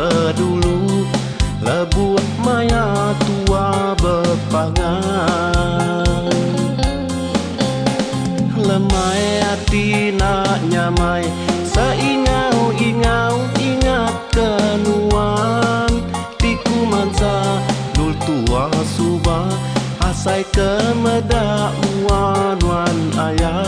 ke dulu lebuh maya tua bepangan. Lemai ati enda nyamai seingau ingau ingat ke nuan ti ku mansa dul tua suba asai ke meda mua nuan aya.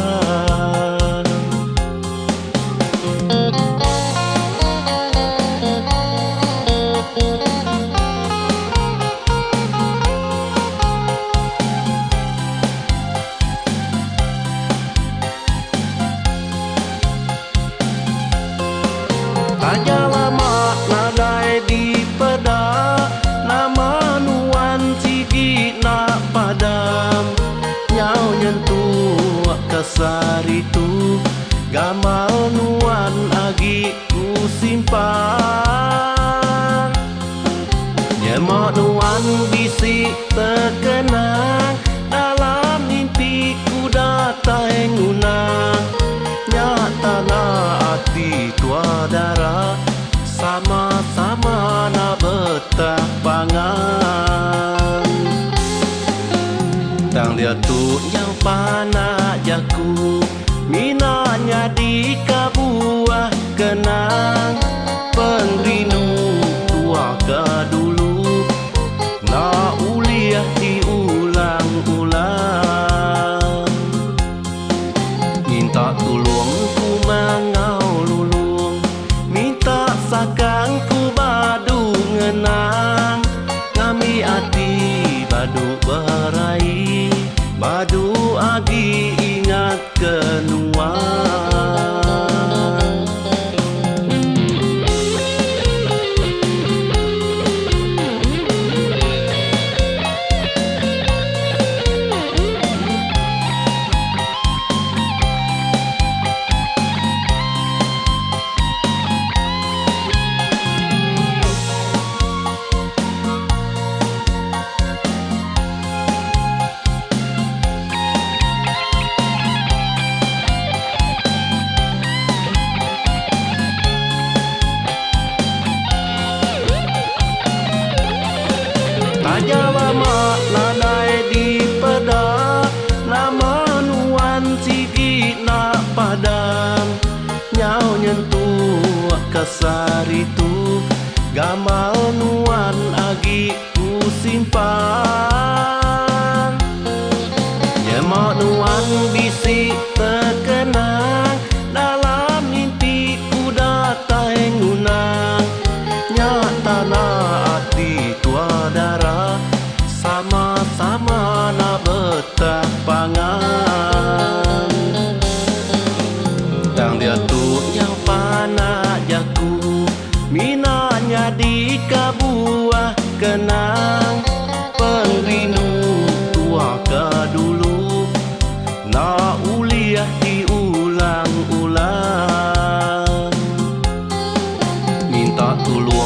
Taja lama nadai dipeda nama nuan sigi enda padam nyau nyentuk ke sehari tu gamal nuan agi ku simpan. Nyema nuan bisi tekenang dalam mimpi ku datai nguna nya tanda ati tua dara sama-sama enda betah pangan. Tang diatu nyau panak jaku mina nyadi ka buah kenang pengerindu tua ke dulu enda ulih diulang-ulang. Minta tulung ku mangau lulung minta sakang ku badu ngenang ngambi ati badu berai badu agi ingat ke nuan. Taja lama nadai dipeda nama nuan sigi enda padam nyau nyentuk ke sehari tu gamal nuan agi ku simpan. Nyema nuan bisi tekenang dalam mimpi ku datai nguna nya tanda ati tua dara sama-sama enda betah pangan. Tang diatu nyau panak jaku mina nyadi ka buah kenang pengerindu tua ke dulu enda ulih diulang-ulang. Minta tulung.